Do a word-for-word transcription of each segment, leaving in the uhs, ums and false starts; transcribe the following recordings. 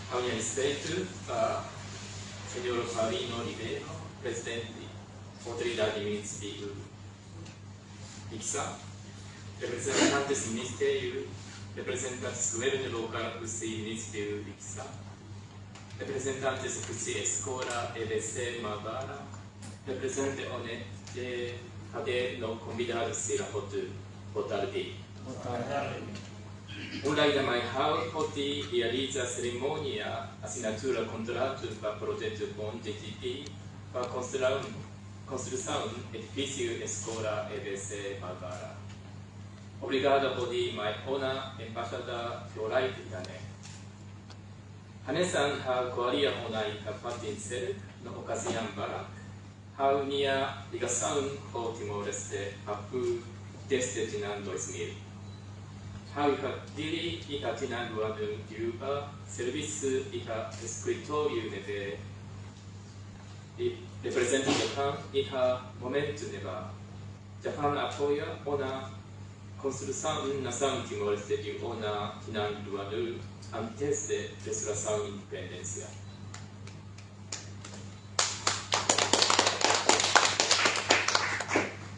Ha'u-nia respeitu ba Señór Paulino Ribeiro, Prezidente Autoridade Munisípiu Likisá, reprezentantes ministériu, reprezentantes governu lokál husi munisípiu Likisá, reprezentantes husi eskola E B C Maubara, reprezentante O N G H D no konvidadu sira hotu, boa tarde. Boa tarde. Uluk ida mai ha'u hodi realiza serimónia asinatura kontratu ba projetu Bond G T P ba konstrusaun, konstrusaun edifísiu eskola E B C Maubara. Obrigadu hodi mai ona embaixada Florai Titane. Hanesan ha'u ko'alia ona iha fatin seluk no okaziaun barak, ha'u-nia ligasaun ho Timor-Leste hahú dezde tinan dois mil. Ha'u iha Dili iha tinan ruanulu-resin-rua, servisu iha eskritóriu ne'ebé i reprezenta Japán iha momentu ne'ebá. Japán apoia ona konstrusaun nasaun Timor-Leste liu ona tinan ruanulu antes de restaurasaun independénsia.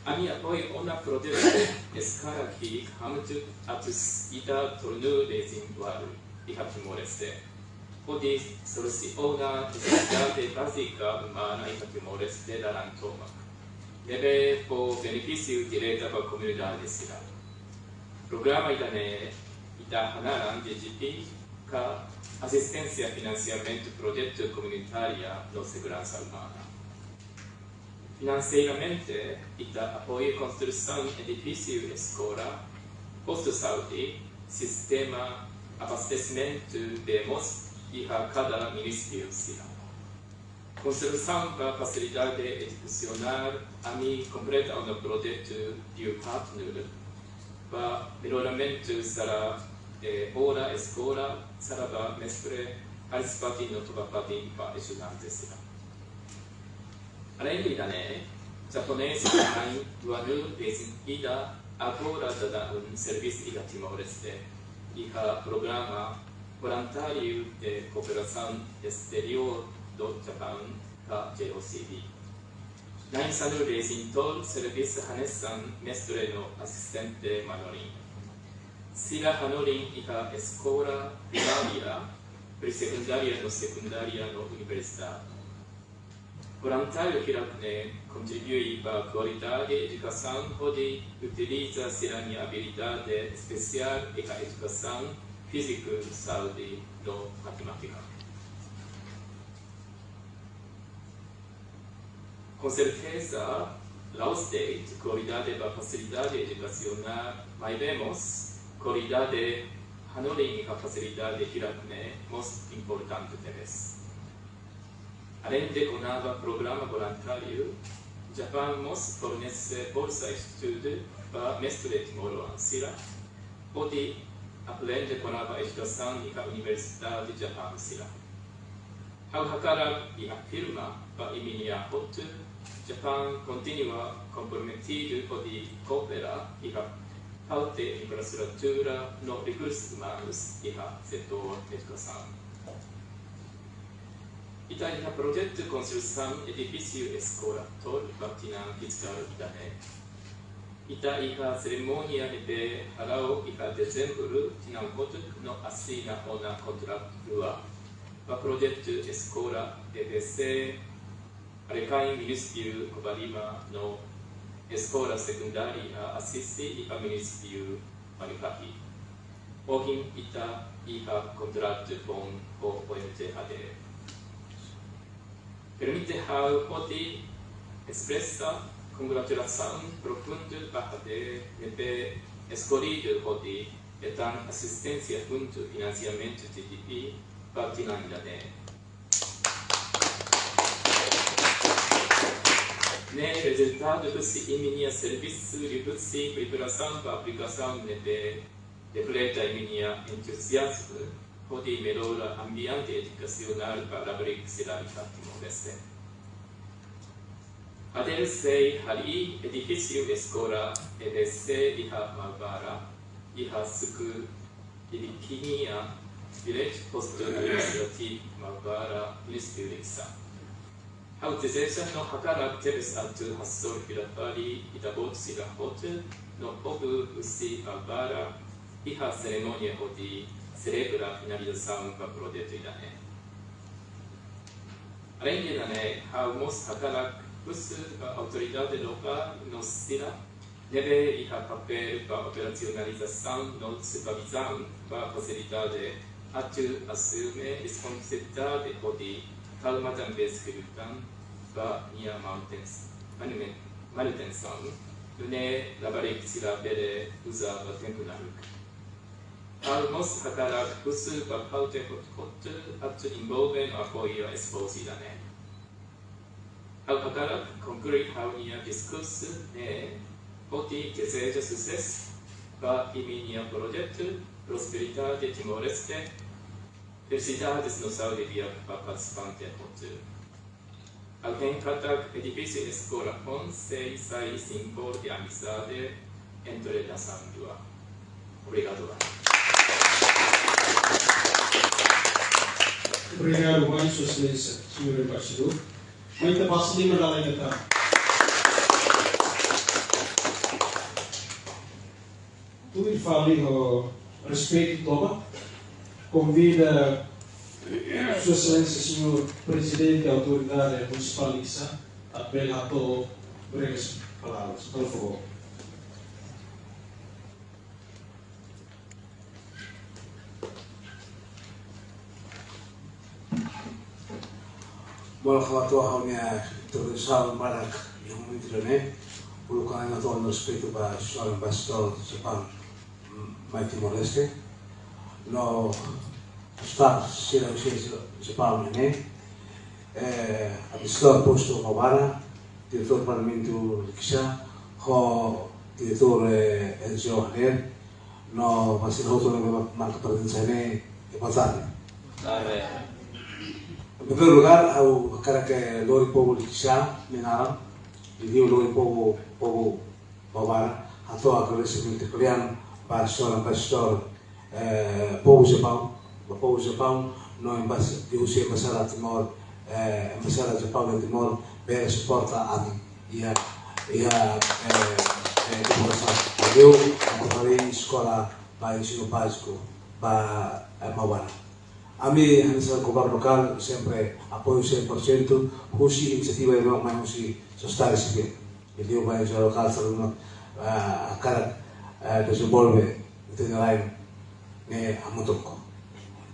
Ami apoia ona projetu eskala ki'ik hamutuk atus ida tolunulu-resin-ualu iha Timor-Leste, hodi solusiona nesesidade bázika umana iha Timor-Leste laran tomak, ne'ebé fó benefísiu direta ba komunidade sira. Programa ida-ne'e ita hanaran G G P ka Asisténsia Finansiamentu Projetu Komunitária no Seguransa Umana. Finanseiramente, ita apoia konstrusaun edifísiu eskola, postu saúde, sistema abastesimentu bee moos iha kada munisípiu sira. Konstrusaun ba fasilidade edukasionál, ami kompleta ona projetu liu haatnulu ba melloramentu sala, eh, oras eskola, sala ba mestre, alis-fatin no toba-fatin ba estudante sira. Aleinde ida-ne'e, japonés ida-ne'e, ruanulu-resin-ida agora daudaun servisu iha Timor-Leste, iha programa Voluntáriu de Cooperação Exterior do Japão, ka J O C D. Na'in sanulu-resin-tolu servisu hanesan mestre no asistente manorin. Sira hanorin iha eskola primária, pré-sekundária no sekundária no universidade. Voluntáriu hirak-ne'e kontribui ba kualidade edukasaun hodi utiliza sira-nia abilidade espesiál iha edukasaun fíziku, saúde no matemátika. Com certeza, la'ós de'it kualidade ba fasilidade edukasionál, maibé mós kualidade hanorin iha fasilidade hirak-ne'e mós importante tebes. Aleinde kona-ba programa voluntáriu, Japán mós fornese bolsa estudu ba mestre timoroan sira, hodi aprende kona-ba edukasaun iha universidade Japán sira. Ha'u hakarak afirma ba imi-nia hotu, Japán kontinua komprometidu hodi koopera iha fatin infraestrutura no rekursus umanus iha setór edukasaun. Ita iha projetu konstrusaun edifísiu eskola tolu ba tinan hitu karuk ida-ne'e. Ita iha serimónia ne'ebé hala'o iha Dezembru tinan kotuk no asina ona kontratu rua ba projetu eskola E B C Arekain, munisípiu Covalima no eskola sekundária Asisi iha munisípiu Manuhati. Ohin ita iha kontratu foun ho O N G H D. Permite ha'u hodi espresa kongratulasaun profundu ba H D ne'ebé eskollidu hodi hetan asisténsia huntu finansiamentu G T P ba tinan ida-ne'e. Ne'e rezultadu husi imi-nia servisu liuhusi preparasaun ba aplikasaun ne'ebé refleta imi-nia entuziazmu hodi mellora ambiente edukasionál ba labarik sira iha Timor-Leste. Hatene sei harii edifísiu eskola E B C iha Maubara, iha suku Ibiquinia, Village, postu administrativu Maubara, Munisípiu Likisá. Ha'u dezeja no hakarak tebes atu hasoru fila fali ita-boot sira hotu no povu husi Maubara iha serimónia hodi selebra finalizasaun ba projetu ida-ne'e. Aleinde ida-ne'e, ha'u mós hakarak husu ba autoridade lokál no sira ne'ebé iha papél ba operasionalizasaun no supervizaun ba fasilidade atu asume responsabilidade hodi halo matan-besik liután ba nia manutens-, manune-, manutensaun, nune'e labarik sira bele uza ba tempu naruk. Ha'u mós hakarak husu ba parte hotu-hotu atu envolve no apoia esforsu ida-ne'e. Ha'u hakarak konklui ha'u-nia diskursu ne'e hodi dezeja susesu ba imi-nia projetu, prosperidade Timor-Leste, felisidades no saúde di'ak ba partisipante hotu. Ha'u hein katak edifísiu eskola foun sei sai símbolu de amizade entre nasaun rua. Obrigadu. Obrigadu, Sua Exelénsia, señór Embaixadór. Mai ita basa liman dala ida tan. Tuir fali ho respeitu tomak, konvida Sua Exelénsia, señór Prezidente Autoridade Munisipál Likisá, atu bele hato'o breves palavras, por favór. Molok ha'u hato'o ha'u-nia introdusaun badak iha momentu ida-ne'e, uluk ha'u hato'o respeitu ba señór Embaixadór Japaun, mm, mai Timor-Leste, no staff sira husi Japaun ne'e, eh, Embaixadór Postu Maubara, Diretór Parlamentu Likisá, ho Diretór, eh, N G O Hader, no ba sira hotu ne'ebé marka prezensa iha ne'e, boa tarde. Boa tarde. Em primeiro lugar, ha'u hakarak lori povu Likisá nia naran, i lori povu, povu Maubara, hato'o agradesimentu kle'an ba señór Embaixadór, eh, povu Japaun, ba povu Japaun, no embaix-, husi Embaixada Timor, eh, Embaixada Japaun iha Timor, bele suporta ami iha, iha, eh, eh, divulgasaun. Liuliu, atu fali eskola ba ensinu báziku ba, eh, Maubara. Ami hanesan governu lokál sempre apoiu cem por cento husi inisiativa ida mai husi sosiedade sivíl. Liuliu ba N G O lokál sira ne'ebé, ah, hakarak, ah, dezenvolve ita-nia rain ne'e hamutuk.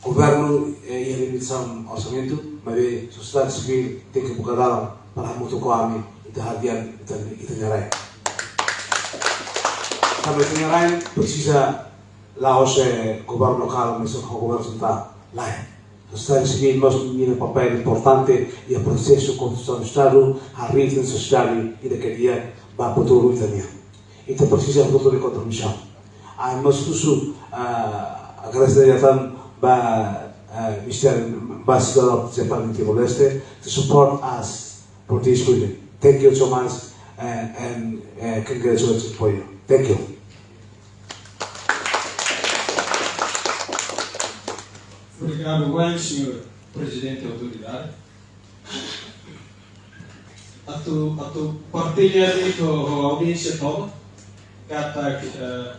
Governu, eh, iha limitasaun orsamentu, maibé sosiedade sivíl tenke buka dalan para hamutuk ho ami ita hadi'a ita, ita-nia rain. Tanba ita-nia rain presiza la'ós, eh, governu lokál, mas ho governu sentrál. Lae. Sosiedade sivíl mós iha papél importante iha prosesu konstrusaun Estadu, harii sosiedade ida ke di'ak ba futuru ita-nian. Ita presiza futuru de kontribuisaun. Ami mós husu, ah, agradese di'ak tan ba, ah, Mister Ambassador of Japan in Timor-Leste to support us for this project. Thank you so much, and, and, uh, congratulations for you. Thank you. Obrigadu, señór Prezidente Autoridade. Atu, atu partilla ho, ho audiénsia tomak, katak, eh,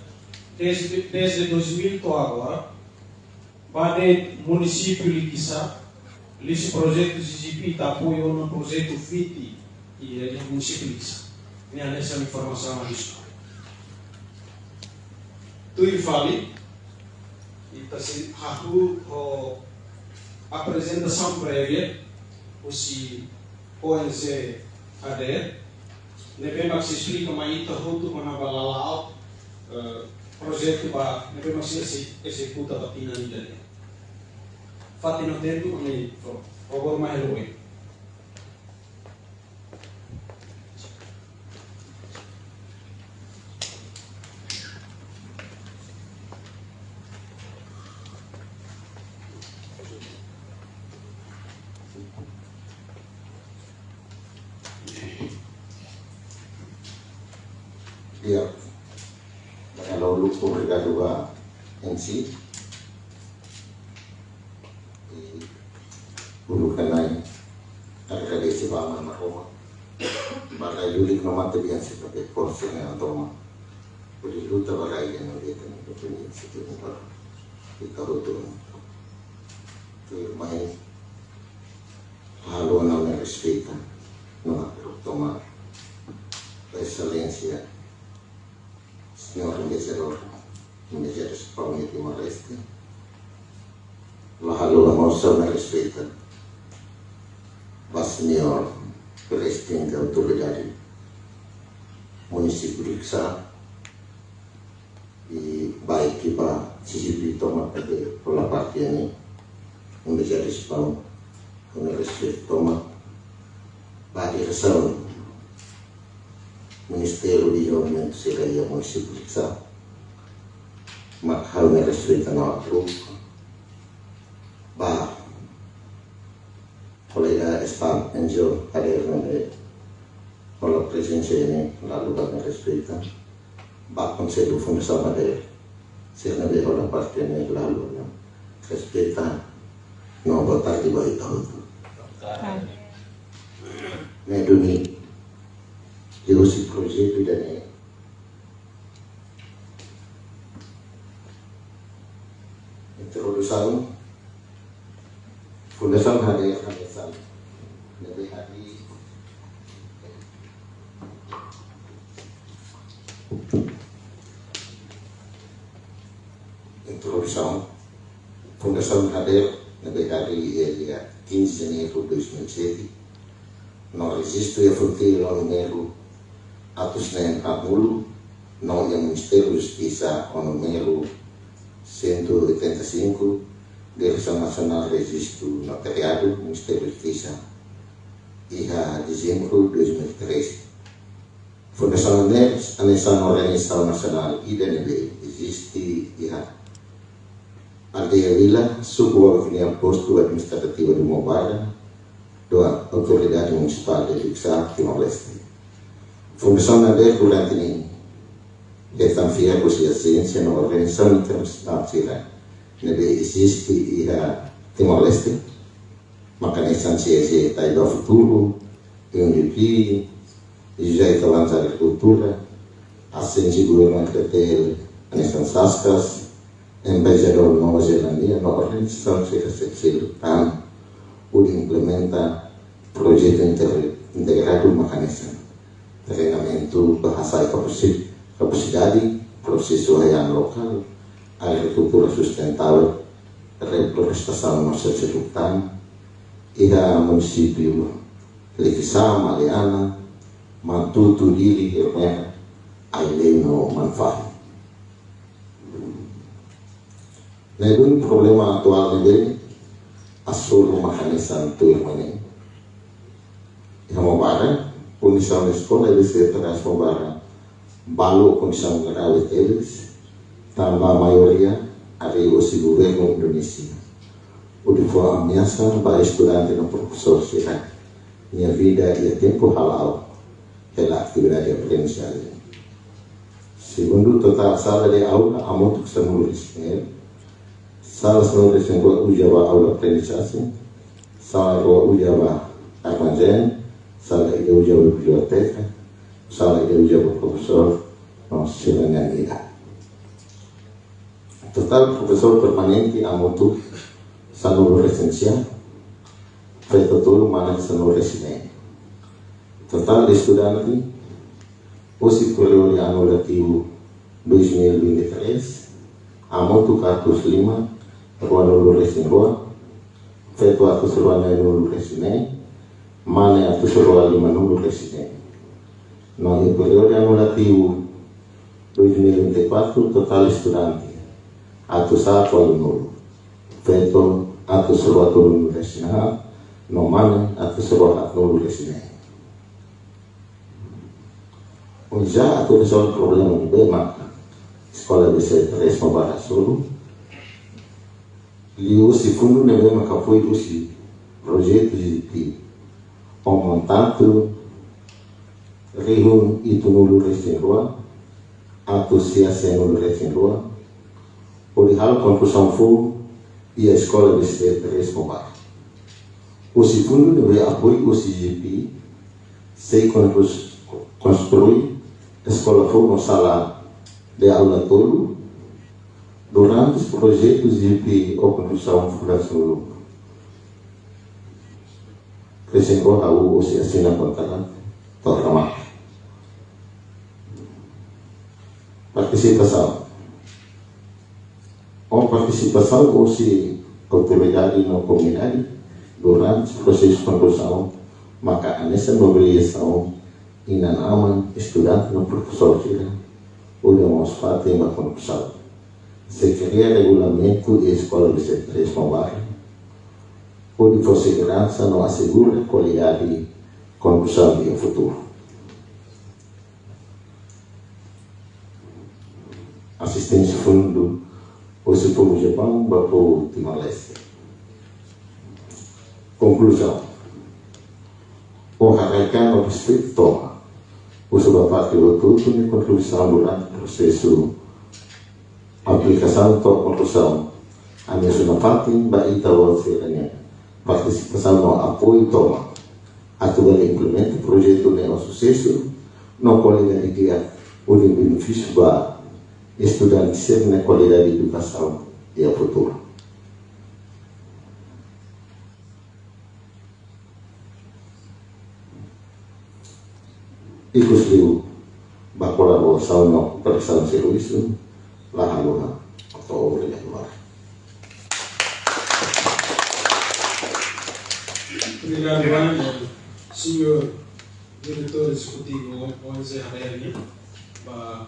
dezde, dezde dois mil to'o agora, ba ne'e munisípiu Likisá, liuhusi projetu C G P ita apoia ona projetu vinte iha, iha munisípiu Likisá. Ne'e hanesan informasaun adisionál. Tuir fali, ita sei hahú ho aprezentasaun prévia husi O N G Hader, ne'ebé mak sei esplika mai ita hotu kona-ba lala'ok, eh, projetu ba ne'ebé mak sei ese-, ezekuta ba tinan ida-ne'e. Fatin no tempu, ami, por favór, mai halo oin. Ya. Halo uluk, obrigadu ba M C. Uluk nanain, agradese ba Aman Maromak, ba rai lulik no mate-bian sira ne'ebé fó sira-nia an tomak hodi luta ba rai no ita-nia independensia, ita-nia rai. Ita hotu. Tuirmai, halo ona ha'u-nia respeita no aplausu tomak ba Exelénsia Señór Embaixadór, Embaixadór España iha Timor-Leste. Halo ona mós ha'u-nia respeita ba Señór Prezidente Autoridade Munisípiu Likisá, i ba ekipa C C P tomak ne'ebé hola parte iha ne'e, Embaixadór España, ha'u-nia respeita tomak ba diresaun Ministériu Dezenvolvimentu sira iha Munisípiu Likisá, mak ha'u-nia respeita no aplausu. Ba kolega staff N G O hadir ne'ebé hola prezensa iha ne'e, halo ha'u-nia respeita. Ba Konsellu Fundasaun hadir, sira ne'ebé hola parte iha ne'e, halo ha'u-nia respeita no boa tarde ba ita hotu. Ne'e duni, liuhusi projetu ida-ne'e, introdusaun, Fundasaun hadir hanesan ne'ebé harii. Introdusaun, Fundasaun hadir ne'ebé harii iha dia quinze de janeiro de dois mil e sete, no rejistu iha Funtil ho númeru atus neen haat-nulu, no iha Ministériu Justisa ho númeru cento e oitenta e cinco, Diresaun Nasionál Rejistu Notariadu, Ministériu Justisa, iha dezembru dois mil e treze. Fundasaun ne'e hanesan organizasaun nasionál ida ne'ebé eziste iha aldeia Vila, suku Babakinia, postu administrativu de Mobara, do Autoridade Munisipál de Likisá, Timor-Leste. Fundasaun ne'e durante ne'e hetan fiar husi ajénsia no organizasaun internasionál sira ne'ebé eziste iha Timor-Leste, mak hanesan C S G Taiba Futuru, U N D P, José Itabanza Agrikultura, Ajénsia Governu R T L hanesan SASCAS, Embaixadór Nova Zelándia, no organizasaun sira seluk tan, hodi implementa projetu inter-, integradu mak hanesan treinamentu ba hasa'e kapasi-, kapasidade, prosesu hahán lokál, agrikultura sustentável, reflorestasaun no seluk tan, iha munisípiu Likisá, Maliana, Manatuto, Dili, Ermera, Aileu no Manufahi. Ne'e duni problema atuál ne'ebé hasoru mak hanesan tuirmai ne'e. Iha Mobara, kondisaun eskola EBC Três Mobara balu kondisaun grave tebes, tanba maioria harii husi governu Indonézia, hodi fó ameasa ba estudante no profesór sira-nia vida iha tempu hala'o hela atividade aprendizajen. Segundu, totál sala de aula hamutuk sanulu-resin-neen, sala sanulu-resin-rua uza ba aula aprendizajen, sala rua uza ba armazén, sala ida uza ba biblioteka, sala ida uza ba profesór no sira-nia ida. Totál profesór permanente hamutuk sanulu-resin-sia, feto tolu, mane sanulu-resin-neen. Totál estudante husi períodu anu letivu dois mil e vinte e três, hamutuk atus lima ruanulu-resin-rua, feto atus rua neenulu-resin-neen, mane atus rua limanulu-resin-neen. No iha períodu anu letivu dois mil e vinte e quatro, totál estudante atus haat ualunulu, feto atus rua tolunulu-resin-haat, no mane atus rua haatnulu-resin-neen. Oinsá atu rezolve problema ne'ebé mak eskola EBC Três Mobara hasoru? Liuhusi fundu ne'ebé mak apoiu husi projetu G D P, ho montante rihun hitunulu-resin-rua, atus sia sianulu-resin-rua, hodi halo konstrusaun foun iha eskola EBC Três Mobara. Husi fundu ne'ebé apoiu husi G P, sei konstrui, konstrui eskola foun no sala de aula tolu durante projetu G P ho konstrusaun Fundasaun Lúcio. Kresem ho ha'u husi asina kontratu to'o remata. Partisipasaun. Ho partisipasaun husi autoridade no komunidade durante prosesu konstrusaun, maka hanesan mobilizasaun, inan-aman, estudante no profesór sira hodi mós fatin ba konstrusaun. Sei kria regulamentu iha Eskola Vicente Reis Maubara, hodi fó seguransa no asegura kualidade konstrusaun iha futuru. Asisténsia fundu husi povu Japaun ba povu Timor-Leste. Konkluzaun. Ho haraik-an no respeitu tomak husu ba parte hotu-hotu nia kontribuisaun durante prosesu aplikasaun to'o konstrusaun. Ami husu nafatin ba ita-boot sira-nia partisipasaun no apoiu tomak atu bele implementa projetu ne'e ho susesu no kualidade di'ak, hodi benefísiu ba estudante sira-nia kualidade edukasaun iha futuru. Ikusliu ba kolaborasaun no kooperasaun servisu, la haluha. Obrigadu barak. Obrigadu barak, señór Diretór Ezekutivu O N G H D R nian, ba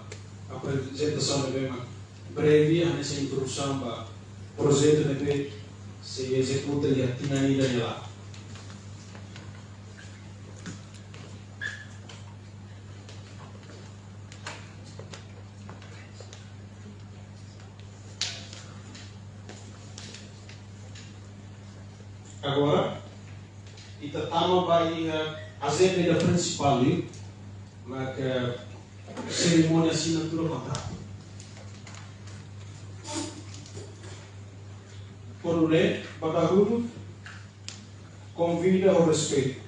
aprezentasaun ne'ebé mak breve, hanesan introdusaun ba projetu ne'ebé sei ezekuta iha tinan ida nia laran. Agora, ita tama ba iha ajenda ida prinsipál, mak serimónia asinatura kontratu. Por ne'e, ba dahuluk, konvida ho respeitu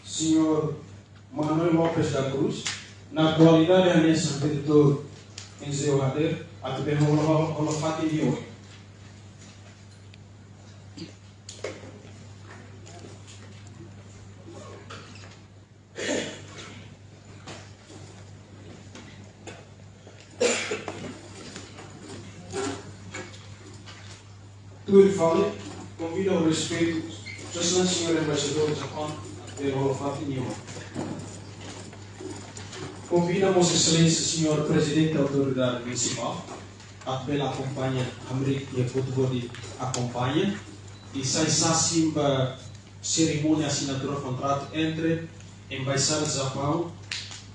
señór Manuel Lopes da Cruz, na kualidade hanesan diretór O N G H D R, atu bele hola, hola, hola fatin nia oin. Tuir fali, konvida ho respeitu Sua Exelénsia Señór Embaixadór Japaun atu bele hola fatin nia oin. Konvida mós Exelénsia Señór Prezidente Autoridade Munisipál atu bele akompaña, hamriik nia kotuk hodi akompaña, i sai sasin ba serimónia asinatura kontratu entre Embaixada Japaun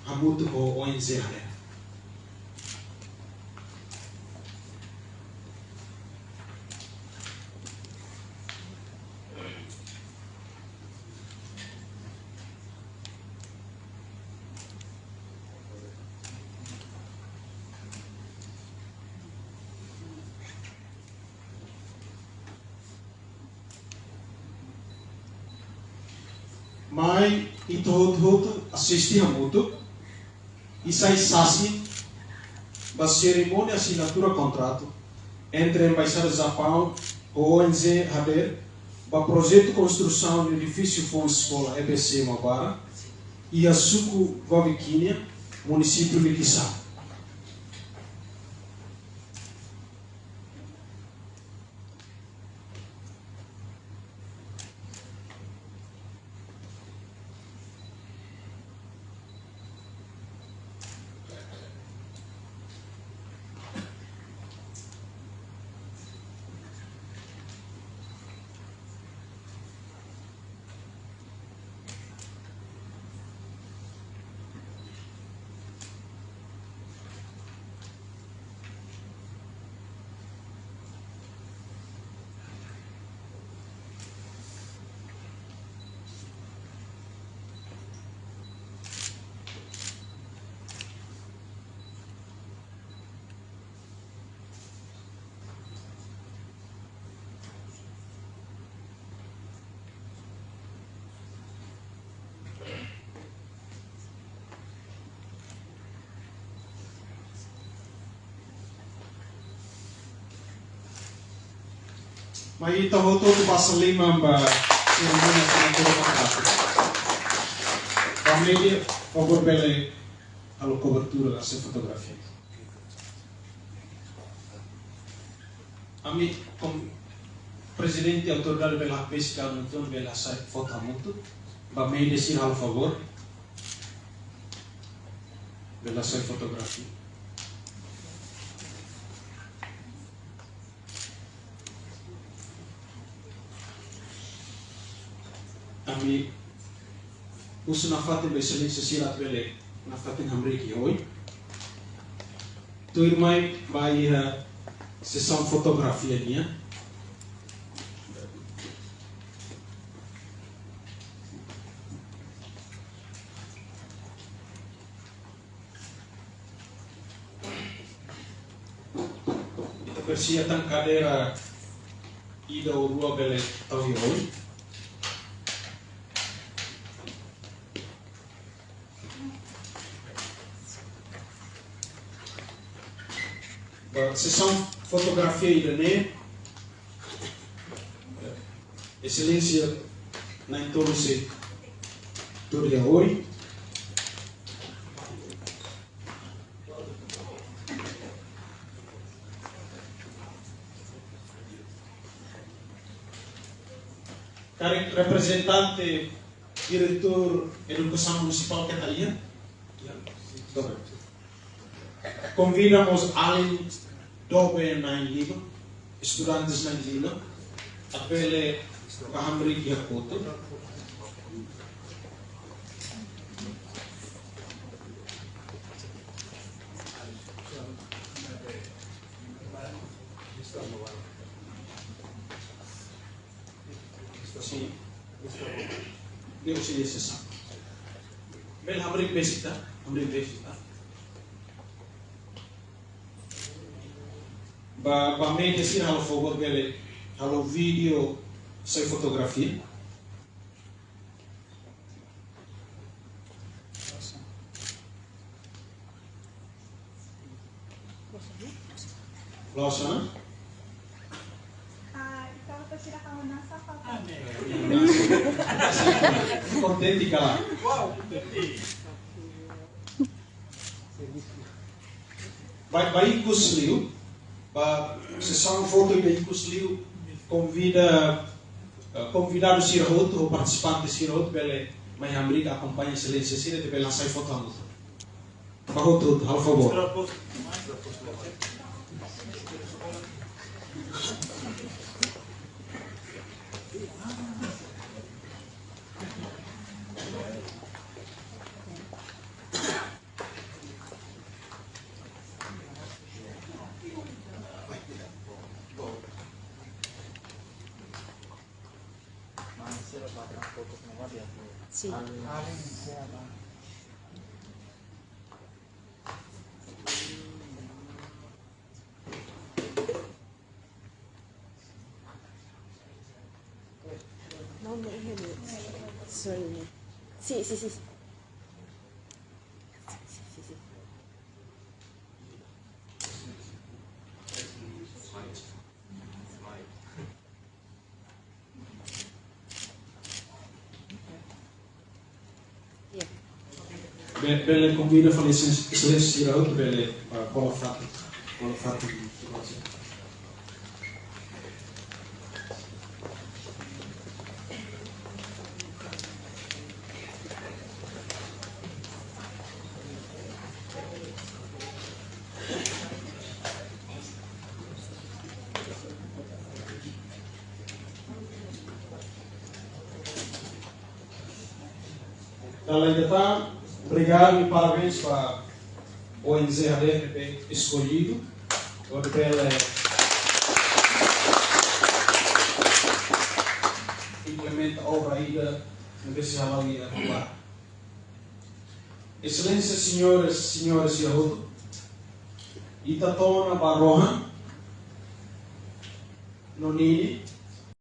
hamutuk ho O N G H D R. Mai ita hotu-hotu asiste hamutuk i sai sasin ba serimónia asinatura kontratu entre Embaixada Japaun ho O N G H D R ba projetu konstrusaun edifísiu foun eskola E B C Maubara, iha suku Vavikinia, munisípiu Likisá. Mai ita hotu-hotu basa liman ba serimónia asinatura kontratu. Ba media, favór bele halo kobertura, hasai fotografia. Ami, komu prezidente autoridade, bele hakbesik, entaun bele hasai foto hamutuk. Ba media sira halo favór, bele hasai fotografia. Ami husu nafatin ba Exelénsia sira atu bele nafatin hamriik iha oin. Tuirmai ba iha sesaun fotografia nian. Ita presiza tan kadeira ida ou rua bele tau iha oin. Ba sesaun fotografia ida-ne'e, Exelénsia Na'in-Tolu sei tuur iha oin. Karik reprezentante Diretór Edukasaun Munisipál keta iha? Ya. Oke. Konvida mós alin doben na'in-lima, estudantes na'in-lima, atu bele bá hamriik iha kotuk. Sin. Ne'e husi lisensa. Bele hamriik besik, hamriik besik. Ba, ba media sira halo favór bele halo vídeo, hasai fotografia. Loos, ha? Ah, ita hotu sira ha'u nasa, Papa. Kontente ka lae? Ba, ba ikus liu, ba sesaun foto ida ikus liu, konvida, eh, konvidadu sira hotu, ou partisipante sira hotu, bele mai hamriik, akompaña Exelénsia sira, atu bele hasai foto hamutuk. Ba hotu-hotu, halo favór. Sin. No, no, no, no. Sorry, no. Sí, sí, sí, sí. Sí, sí, sí. Be-, bele konvida fali Exelénsia, Exelénsia sira hotu bele, ah, kola fatin, kola fatin. Dala ida tan, obrigadu i parabéns ba O N G H D F ne'ebé eskollidu, hodi bele implementa obra ida ne'ebé sei hala'o iha Aruba. Exelénsia, señores, señoras sira hotu, ita to'o ona ba rohan no nini,